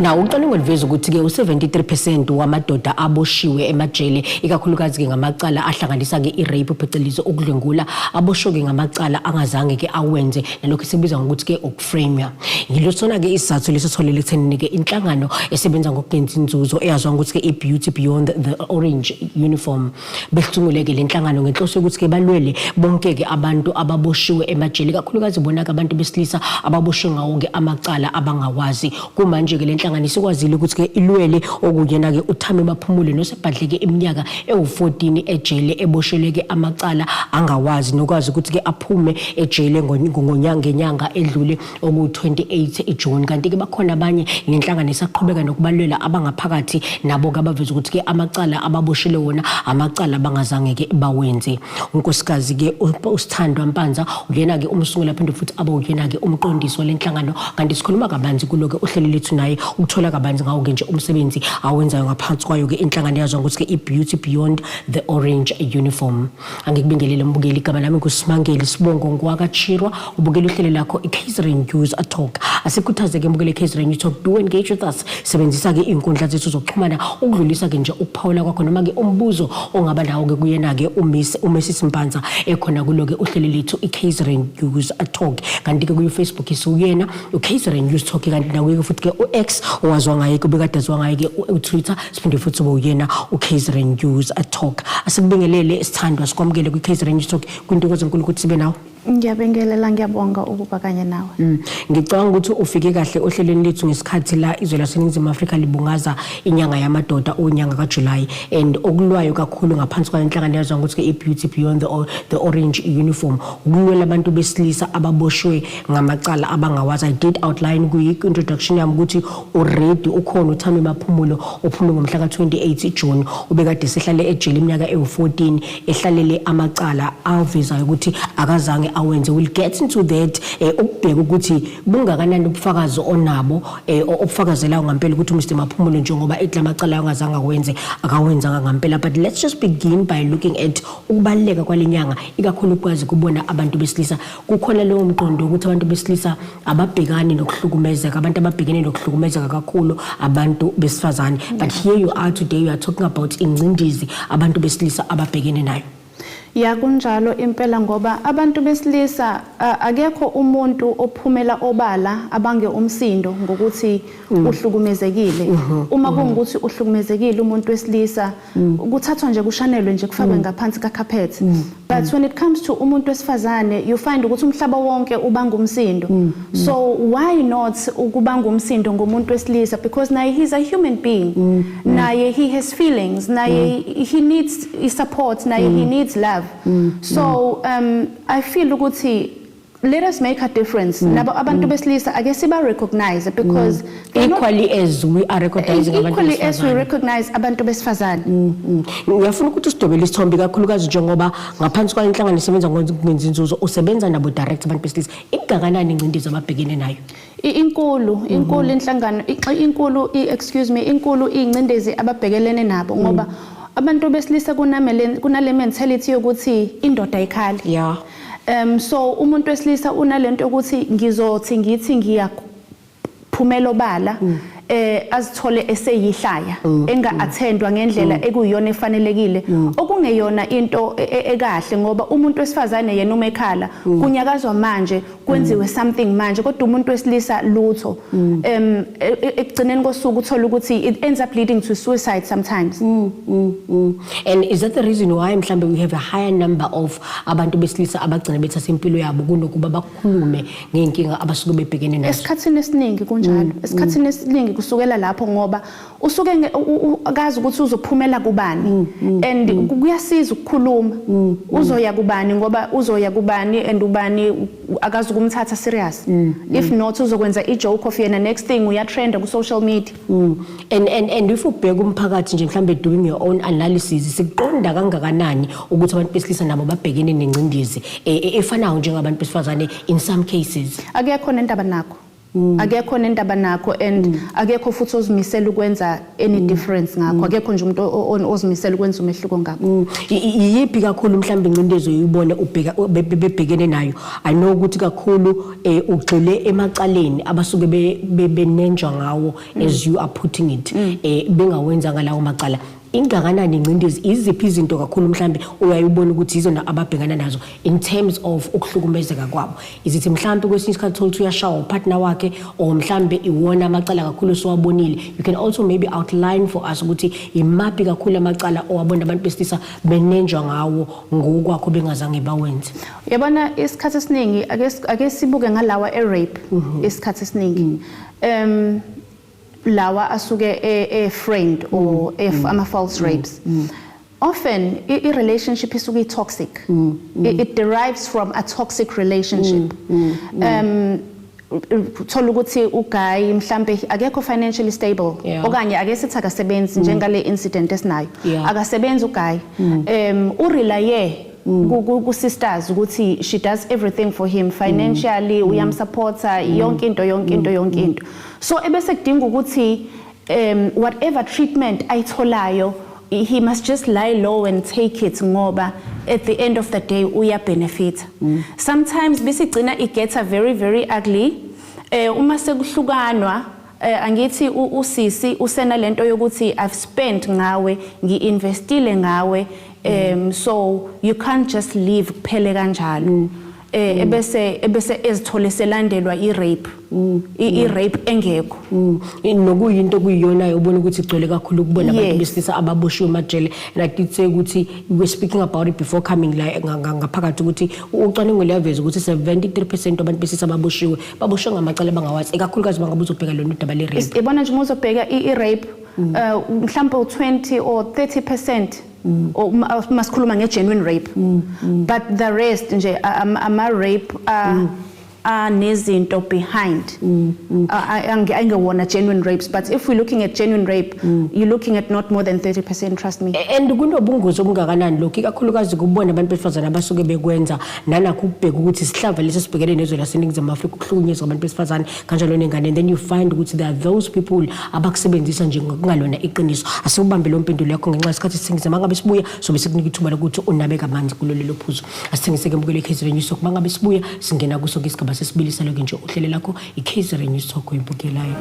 Now, ucwaningo luveza ukuthi-ke u-73% wamadoda aboshiwe emajele, ikakhulukazi-ke ngamacala ahlanganisa-ke i-rape, phecelezi ukudlwengula, aboshwe-ke ngamacala angazange-ke awenze, nalokhu esikubiza ngokuthi-ke ukuframea. Yilosona-ke isizathu leso sitholele ekuthenini-ke inhlangano esebenza ngokungenzi inzuzo eyaziwa ngokuthi-ke i-Beauty Beyond the Orange Uniform besungule-ke le nhlangano ngenhloso yokuthi-ke balwele bonke-ke abantu ababoshiwe emajele, ikakhulukazi bona-ke abantu besilisa ababoshwe ngawo-ke amacala abangawazi. Kumanje-ke le nhlangano isikwazile ukuthi-ke ilwele okuyena-ke uThami Maphumulo nosebhadleke iminyaka ewu-14 ejele eboshelwe-ke amacala angawazi, nokwazi ukuthi-ke aphume ejele ngenyanga edlule oku-28 June. Kanti-ke bakhona abanye nenhlangano esaqhubeka nokubalwela abangaphakathi nabo-ke abaveza ukuthi-ke amacala ababoshelwe wona amacala abangazange-ke bawenze. Unkosikazi-ke uSithandwa Mpanza uyena-ke umsunguli aphinde futhi abe uyena-ke umqondisi wale nhlangano, kanti sikhuluma kabanzi kulo-ke uhlelo lethu naye ukuthola kabanzi ngawo-ke nje umsebenzi awenzayo ngaphansi kwayo-ke inhlangano eyaziwa ngokuthi-ke i-Beauty Beyond the Orange Uniform. Angikubingelele mbukeli, igama lami nguSimangele Sibongo ngwakaChirwa, ubukela uhlelo lakho i-KZN News Talk. Asikhuthazeke mbukeli i-KZN News Talk, do engage with us, sebenzisa-ke iy'nkundla zethu zokuxhumana ukudlulisa-ke nje ukuphawula kwakho noma-ke umbuzo ongaba nawo-ke kuyena-ke uMrs Mpanza ekhona kulo-ke uhlelo lethu i-KZN News Talk. Kanti-ke kuyo-Facebook isuyena u-KZN News Talk, kanti nakuye-ke futhi-ke u-X owaziwa ngaye-ke ubekade aziwa ngaye-ke u-Twitter, siphinde futhi ube uyena u-KZN News Talk. Asikubingelele sithandwa, sikwamukele kwi-KZN News Talk, kwintokozo enkulu ukuthi sibe nawe. Ngiyabingelela, ngiyabonga ukuba kanye nawe. Ngicabanga ukuthi ufike kahle ohlelweni lethu ngesikhathi la izwe laseNingizimu Afrika libungaza inyanga yamadoda, unyanga kaJuly, and okulwayo kakhulu ngaphansi kwayo inhlangano yaziwa ngokuthi i-Beauty Beyond the Orange Uniform, ukulwela abantu besilisa ababoshwe ngamacala abangawazi. I did outline kwi-introduction yami ukuthi already ukhona uThami Maphumulo ophume ngomhla ka-28 June, ubekade sehlale ejele iminyaka ewu-14 ehlalele amacala avezayo ukuthi akazange awenze. We'll get into that, ukubheka ukuthi bungakanani ubufakazi onabo obufakazelayo ngampela ukuthi uMr Maphumulo, njengoba ethi lamacala angazange awenze, akawenzanga ngampela. But let's just begin by looking at ukubaluleka kwale nyanga, ikakhulukazi kubona abantu besilisa. Kukhona leyo mqondo ukuthi abantu besilisa ababhekani nokuhlukumezeka, abantu ababhekene nokuhlukumezeka kakhulu abantu besifazane, but here you are today, you are talking about ingcindizi abantu besilisa ababhekene nayo. Ya, kunjalo impela, ngoba abantu besilisa akekho umuntu ophumela obala abange umsindo ngokuthi uhlukumezekile. Uma kungukuthi uhlukumezekile umuntu wesilisa, kuthathwa nje kushanelwe nje kufakwe ngaphansi kacarpet. But when it comes to umuntu wesifazane, you find ukuthi umhlaba wonke ubanga umsindo. So why not ukubanga umsindo ngomuntu wesilisa? Because naye he's a human being. Naye he has feelings, naye he needs support, naye he needs love. So I feel ukuthi let us make a difference. Nabo abantu besilisa ake siba recognize because they're not equally as we are recognizing abantu equally as we besifazane. Recognize abantu besifazane. Ngiyafuna ukuthi usidwebele isithombe, kakhulukazi njengoba ngaphansi kwayo inhlangano esebenza ngokungenzi inzuzo usebenza nabo direct abantu besilisa, ingakanani ingcindezi ababhekene nayo? Inkulu inhlangano inkulu excuse me, inkulu ingcindezi ababhekelene nabo, ngoba abantu besilisa kunale mentality yokuthi indoda ayikhali. So umuntu wesilisa unalento yokuthi ngizothi ngithi ngiyaphumela obala, azithole eseyihlaya, enga attendwa ngendlela ekuyiyona efanelekile, okungeyona into ekahle, ngoba umuntu wesifazane yena uma ekhala kunyakazwa manje, kwenziwe something manje, kodwa umuntu wesilisa lutho. Ekugcineni kosuku uthola ukuthi it ends up leading to suicide sometimes. And is that the reason why mhlambe we have a higher number of abantu besilisa abagcina bethatha impilo yabo kunokuba bakhulume ngey'nkinga abasuke bebhekene nazo? Esikhathini esiningi kunjalo. Esikhathini esiningi kusukela lapho, ngoba usuke akazi ukuthi uzophumela kubani, and kuyasiza ukukhuluma. Uzoya kubani? Ngoba uzoya kubani and ubani akazi ukumthatha serious. If not, uzokwenza i-joke of yena, next thing uyatrenda ku-social media. And if ubheka umphakathi nje, mhlambe doing your own analysis, sikuqonda kangakanani ukuthi abantu besilisa nabo babhekene nengcindezi efanayo njengabantu besifazane in some cases? Akekho nendaba nakho. Akekho nendaba nakho and akekho futhi ozimisela ukwenza any difference ngakho. Akekho nje umuntu ozimisela ukwenza umehluko ngakho. Iyiphi kakhulu mhlawumbe ingcindezi oyibone ubheka bebhekene nayo? I know ukuthi kakhulu ugxile emacaleni abasuke benenjwa ngawo, as you are putting it, bengawenza ngalawo macala. Ingakanani ingcindezi? Iziphi izinto kakhulu mhlambe uyayibona ukuthi izona ababhekana nazo in terms of ukuhlukumezeka kwabo? Izithi mhlambe kwesinye isikhathi thola ukuthi uyashawa upartner wakhe, or mhlambe iwona amacala kakhulu esiwabonile? You can also maybe outline for us ukuthi imaphi kakhulu amacala owabona abantu besilisa benenjwa ngawo ngokwakho bengazange bawenze. Yabona, isikhathi esiningi ake sibuke ngalawa e-rape. Isikhathi esiningi lawa asuke e-friend or ama false rapes, often i-relationship isuke i-toxic. It derives from a toxic relationship. Thola ukuthi uguy mhlambe akekho financially stable okanye ake sithi akasebenzi, njengale incident esinayo. Akasebenzi uguy, urelye ku sisters ukuthi she does everything for him financially, uyamsupporta yonke into, yonke into, yonke into. So ebese kudinga ukuthi whatever treatment ayitholayo, he must just lie low and take it, ngoba at the end of the day uya benefit. Sometimes bese igcina it gets very very ugly uma sekuhlukanwa. Angithi usisi usena lento yokuthi I've spent ngawe, ngi-investile ngawe, so you can't just leave kuphele kanjalo. Ebese ezithole selandelwa i-rape, i-rape engekho. Nokuyinto okuyiyona ubona ukuthi igcwele kakhulu ukubona abantu besilisa ababoshiwe emajele. And I did say ukuthi we were speaking about it before coming la ngaphakathi ukuthi ucwaningo luyaveza ukuthi 73% wabantu besilisa ababoshiwe baboshwe ngamacala abangawazi, ikakhulukazi bangabe uzobheka lona udaba le-rape. Yabona nje, uma uzobheka i-rape, mhlawumbe u-20 or 30% or masikhuluma nge-genuine rape, but the rest nje ama-rape anezinto behind, angewona genuine rapes. But if we're looking at genuine rape, you're looking at not more than 30%, trust me. And kunobungozi obungakanani lokhu, ikakhulukazi kubona abantu besifazane abasuke bekwenza, nanakho ukubheka ukuthi isihlava lesi sibhekene nezwe laseNingizimu Afrika, ukuhlukunyezwa kwabantu besifazane kanjalo nengane, and then you find ukuthi there are those people abakusebenzisa nje ngokungalona iqiniso? Asiwubambe lo mpendulo yakho ngenxa yesikhathi. Sithengise, mangabe sibuya sobe sikunika ithuba lokuthi unabe kabanzi kulo lelo phuzu. Asithengiseke, mbukelo i-KZN News Talk. Mangabe sibuya singena kuso ke isigaba sesibili saloke nje uhlelo lakho i-KZN News Talk oyibukelayo.